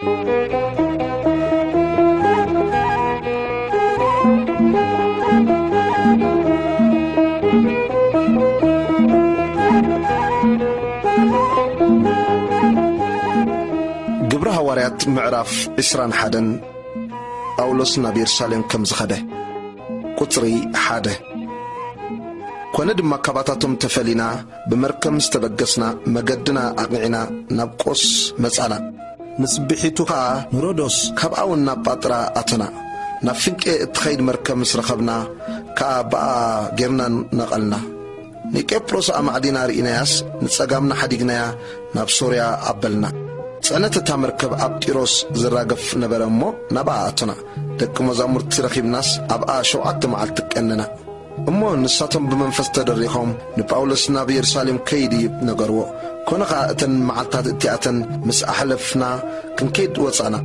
ግብሪ ሃዋርያት ምዕራፍ ዕስራን ሓደን። ጳውሎስ ናብ የሩሳሌም ከም ዝኸደ። ቁጽሪ ሓደ። ኮነ ድማ፣ ካባታቶም ተፈሊና ብመርከብ ምስ ተበገስና፣ መገድና ኣቕኒዕና ናብ ቆስ መጻና። ንጽብሒቱ ኸኣ ንሮዶስ፣ ካብኣ እውን ናብ ጳጥራ ኣተና። ናብ ፍንቄ እትኸይድ መርከብ ምስ ረኸብና ከኣ፣ ብኣ ጌርና ነቐልና። ንቄጵሮስ ኣማዕዲና ርኢናያስ፣ ንጸጋምና ሓዲግናያ ናብ ሶርያ ኣበልና። ጽዕነት እታ መርከብ ኣብ ጢሮስ ዝራገፍ ነበረ እሞ፣ ናብኣ ኣቶና። ደቂ መዛሙርቲ ረኺብናስ፣ ኣብኣ ሸውዓተ መዓልቲ ቀነና። እሞ ንሳቶም ብመንፈስ ተደሪኾም፣ ንጳውሎስ ናብ የሩሳሌም ከይድይብ ነገርዎ። ኮነ ኸኣ፣ እተን መዓልታት እቲኣተን ምስ ኣሕለፍና፣ ክንከይድ ወጻና።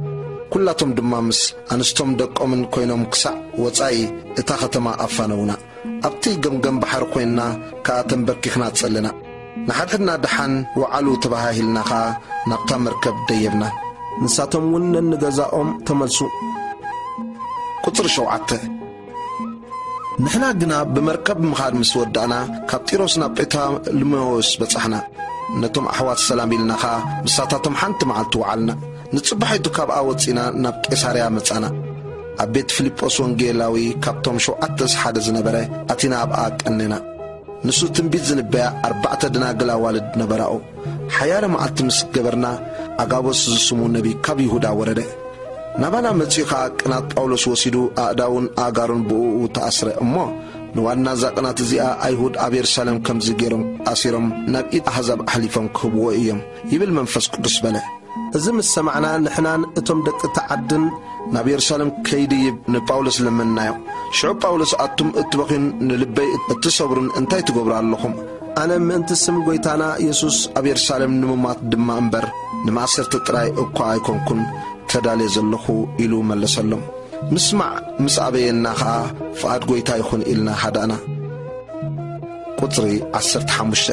ኵላቶም ድማ ምስ ኣንስቶም ደቆምን ኮይኖም፣ ክሳዕ ወጻኢ እታ ኸተማ ኣፋነዉና። ኣብቲ ገምገም ባሕሪ ኮይንና ከኣ ተንበርኪኽና ጸለና። ንሓድሕድና፣ "ደሓን ወዓሉ" ተባሃሂልና ከኣ ናብታ መርከብ ደየብና። ንሳቶም እውን ነንገዛኦም ተመልሱ። ቁጽሪ ሸውዓተ። ንሕና ግና ብመርከብ ምኻድ ምስ ወዳእና፣ ካብ ጢሮስ ናብ ጴታልሜዎስ በጻሕና። ነቶም ኣሕዋት ሰላም ኢልና ከኣ ምሳታቶም ሓንቲ መዓልቲ ወዓልና። ንጽባሒቱ ካብኣ ወጺና ናብ ቄሳርያ መጻና። ኣብ ቤት ፊልጶስ ወንጌላዊ ካብቶም ሸውዓተስ ሓደ ዝነበረ ኣቲና ኣብኣ ቀኔና። ንሱ ትንቢት ዝንበያ ኣርባዕተ ደናግል ኣዋልድ ነበራኦ። ሓያለ መዓልቲ ምስ ገበርና፣ ኣጋቦስ ዝስሙ ነቢይ ካብ ይሁዳ ወረደ። ናባና መጺኡ ኸኣ ቅናት ጳውሎስ ወሲዱ ኣእዳዉን ኣእጋሩን ብእኡ ተኣስረ። እሞ ንዋና እዛ ቅናት እዚኣ ኣይሁድ ኣብ የሩሳሌም ከምዚ ገይሮም ኣሲሮም ናብ ኢድ ኣህዛብ ኣሕሊፎም ክህብዎ እዮም ይብል መንፈስ ቅዱስ በለ። እዚ ምስ ሰማዕና፣ ንሕናን እቶም ደቂ እታ ዓድን ናብ የሩሳሌም ከይድይብ ንጳውሎስ ለመንናዮ። ሽዑ ጳውሎስ፣ ኣቱም እትበኽዩን ንልበይ እትሰብሩን እንታይ ትገብሩ ኣለኹም? ኣነ ምእንቲ ስም ጐይታና የሱስ ኣብ የሩሳሌም ንምማት ድማ እምበር፣ ንማእሰርቲ ጥራይ እኳ ኣይኮንኩን ተዳልየ ዘለኹ፣ ኢሉ መለሰሎም። ምስማዕ ምስ ኣበየና ኸኣ፣ ፍቓድ ጐይታ ይኹን ኢልና ሃዳእና። ቁጽሪ ዓሰርተ ሓሙሽተ።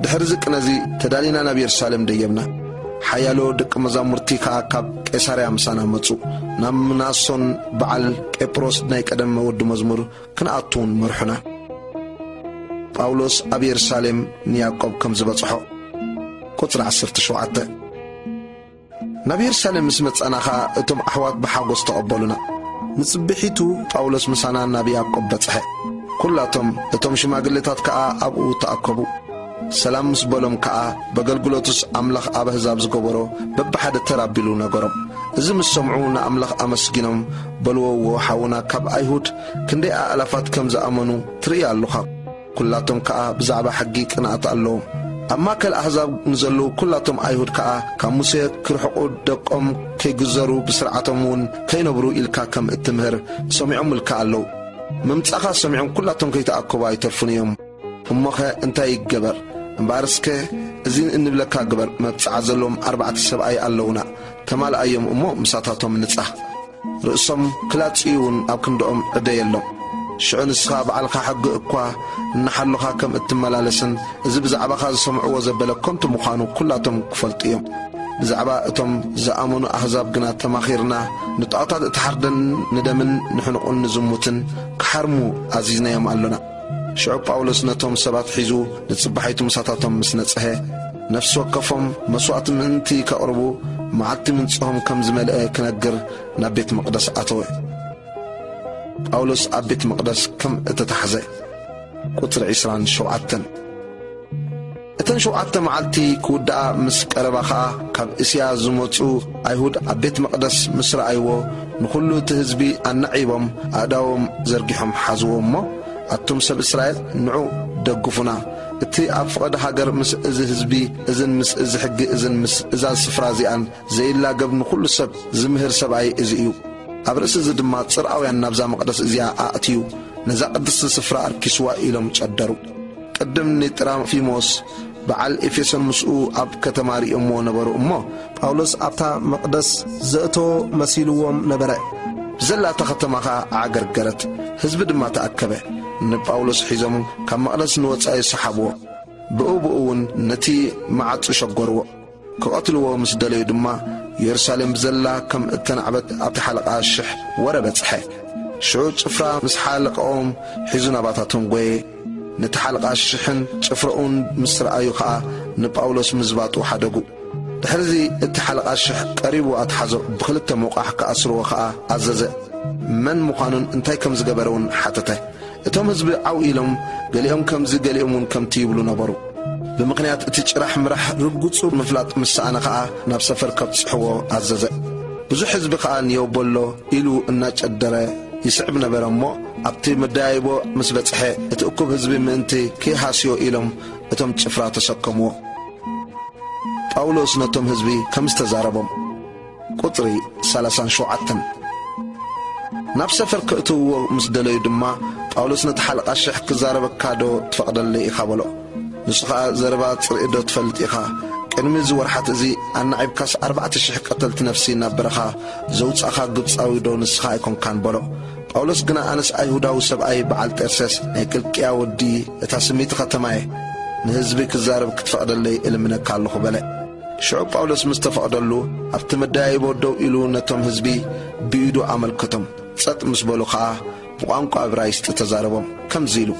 ድሕሪ እዚ ቅነዚ ተዳሊና ናብ የሩሳሌም ደየብና። ሓያሎ ደቂ መዛሙርቲ ከኣ ካብ ቄሳርያ ምሳና መጹ። ናብ ምናሶን በዓል ቄጵሮስ ናይ ቀደም ወዲ መዝሙር ክንኣቱ እውን መርሑና። ጳውሎስ ኣብ የሩሳሌም ንያዕቆብ ከም ዝበጽሖ። ቁጽሪ ዓሰርተ ሸውዓተ። ናብ የሩሳሌም ምስ መጻና ኸኣ፣ እቶም ኣሕዋት ብሓጎስ ተቐበሉና። ንጽብሒቱ ጳውሎስ ምሳና ናብ ያዕቆብ በጽሐ። ኵላቶም እቶም ሽማግሌታት ከኣ ኣብኡ ተኣከቡ። ሰላም ምስ በሎም ከኣ፣ በገልግሎቱስ ኣምላኽ ኣብ ኣህዛብ ዝገበሮ በብሓደ ተራ ኣቢሉ ነገሮም። እዚ ምስ ሰምዑ ንኣምላኽ ኣመስጊኖም፣ በልዎ፣ እወ፣ ሓውና ካብ ኣይሁድ ክንደይ ኣእላፋት ከም ዝኣመኑ ትርኢ ኣሎኻ። ኵላቶም ከኣ ብዛዕባ ሕጊ ቅንኣት ኣለዎም። ኣብ ማእከል ኣህዛብ ንዘለዉ ኵላቶም ኣይሁድ ከኣ፣ ካብ ሙሴ ክርሕቑ፣ ደቆም ከይግዘሩ፣ ብስርዓቶም እውን ከይነብሩ ኢልካ ከም እትምህር ሰሚዖምልካ ኣለዉ። ምምጻኻ ሰሚዖም ኵላቶም ከይተኣከቡ ኣይተርፉን እዮም። እሞኸ እንታይ ይገበር? እምበኣርስከ እዚ እንብለካ ግበር፣ መብጽዓ ዘለዎም ኣርባዕተ ሰብኣይ ኣለዉና። ተማልኣዮም እሞ ምሳታቶም ንጻህ። ርእሶም ክላጽዩ እውን ኣብ ክንድኦም ዕደ የሎም። ሽዑ ንስኻ ባዕልኻ ሕጊ እኳ እናሓሎኻ ከም እትመላለስን፣ እዚ ብዛዕባኻ ዝሰምዕዎ ዘበለ ከንቱ ምዃኑ ኵላቶም ክፈልጡ እዮም። ብዛዕባ እቶም ዝኣመኑ ኣህዛብ ግና ተማኺርና፣ ንጣዖታት እትሓርደን ንደምን ንሕንቑን ንዝሙትን ክሓርሙ ኣዚዝናዮም ኣሎና። ሽዑ ጳውሎስ ነቶም ሰባት ሒዙ ንጽባሒቱ ምሳታቶም ምስ ነጽሀ፣ ነፍሲ ወከፎም መስዋእቲ ምእንቲ ከቕርቡ መዓልቲ ምንጽሆም ከም ዝመልአ ክነግር ናብ ቤት መቕደስ ኣተወ። ጳውሎስ ኣብ ቤት መቕደስ ከም እተታሕዘ። ቁጽሪ ዕስራን ሸውዓተን። እተን ሸውዓተ መዓልቲ ክውድኣ ምስ ቀረባ ኸኣ፣ ካብ እስያ ዝመጹ ኣይሁድ ኣብ ቤት መቕደስ ምስ ረኣይዎ፣ ንኹሉ እቲ ህዝቢ ኣናዒቦም ኣእዳዎም ዘርጊሖም ሓዝዎ እሞ፣ ኣቱም ሰብ እስራኤል፣ ንዑ፣ ደግፉና። እቲ ኣብ ፍቐዶ ሃገር ምስ እዚ ህዝቢ እዝን ምስ እዚ ሕጊ እዝን ምስ እዛ ስፍራ እዚኣን ዘይላገብ ንኹሉ ሰብ ዝምህር ሰብኣይ እዚ እዩ። ኣብ ርእሲ እዚ ድማ ጽርኣውያን ናብዛ መቕደስ እዚኣ ኣእትዩ፣ ነዛ ቅድስቲ ስፍራ ኣርኪስዋ ኢሎም ጨደሩ። ቅድም ንጥራፊሞስ በዓል ኤፌሶን ምስኡ ኣብ ከተማ ርእዮምዎ ነበሩ እሞ፣ ጳውሎስ ኣብታ መቕደስ ዘእቶ መሲልዎም ነበረ። ብዘላ እታ ከተማ ኸኣ ዓገርገረት፣ ህዝቢ ድማ ተኣከበ። ንጳውሎስ ሒዞም ካብ መቕደስ ንወጻኢ ሰሓብዎ። ብኡ ብኡ እውን ነቲ መዓጹ ሸጎርዎ። ክቐትልዎ ምስ ደለዩ ድማ፣ ኢየሩሳሌም ብዘላ ከም እተናዕበት ኣብቲ ሓለቓ ሽሕ ወረ በጽሐ። ሽዑ ጭፍራ ምስ ሓለቃኦም ሒዙ ናባታቶም ጐየ። ነቲ ሓለቓ ሽሕን ጭፍራኡን ምስ ረኣዩ ኸኣ፣ ንጳውሎስ ምዝባጡ ሓደጉ። ድሕርዚ እቲ ሓለቓ ሽሕ ቀሪቡ ኣትሓዞ፣ ብኽልተ ሞቓሕ ክኣስርዎ ኸኣ ኣዘዘ። መን ምዃኑን እንታይ ከም ዝገበረ እውን ሓተተ። እቶም ህዝቢ ዓው ኢሎም፣ ገሊኦም ከምዚ ገሊኦም እውን ከምቲ ይብሉ ነበሩ። ብምኽንያት እቲ ጭራሕ ምራሕ ርጉጹ ምፍላጥ ምስ ሰኣነ ኸኣ፣ ናብ ሰፈር ከብጽሕዎ ኣዘዘ። ብዙሕ ህዝቢ ኸኣ ንየው በሎ ኢሉ እናጨደረ ይስዕብ ነበረ እሞ፣ ኣብቲ መደያይቦ ምስ በጽሐ፣ እቲ እኩብ ህዝቢ ምእንቲ ከይሃስዮ ኢሎም እቶም ጭፍራ ተሰከምዎ። ጳውሎስ ነቶም ህዝቢ ከም ዝተዛረቦም። ቁጽሪ ሰላሳን ሸውዓተን። ናብ ሰፈር ከእትውዎ ምስ ደለዩ ድማ፣ ጳውሎስ ነቲ ሓለቓ ሽሕ፣ "ክዛረበካ ዶ ትፈቕደለይ ኢኻ?" በሎ። ንሱ ኸኣ፣ "ዘረባ ጽርኢ ዶ ትፈልጥ ኢኻ? ቅድሚ እዚ ወርሓት እዚ ኣናዒብካስ ኣርባዕተ ሽሕ ቀተልቲ ነፍሲ ናብ በረኻ ዘውጻእኻ ግብጻዊ ዶ ንስኻ ኣይኮንካን?" በሎ። ጳውሎስ ግና፣ "ኣነስ ኣይሁዳዊ ሰብኣይ በዓል ጤርሴስ ናይ ቂልቅያ ወዲ እታ ስምይቲ ኸተማ እየ። ንህዝቢ ክዛረብ ክትፈቕደለይ እልምነካ ኣለኹ" በለ። ሽዑ ጳውሎስ ምስ ተፈቕደሉ፣ ኣብቲ መደያይቦ ደው ኢሉ ነቶም ህዝቢ ብኢዱ ኣመልከቶም። ጸጥ ምስ በሉ ኸኣ ብቋንቋ እብራይስጢ ተዛረቦም፣ ከምዚ ኢሉ፣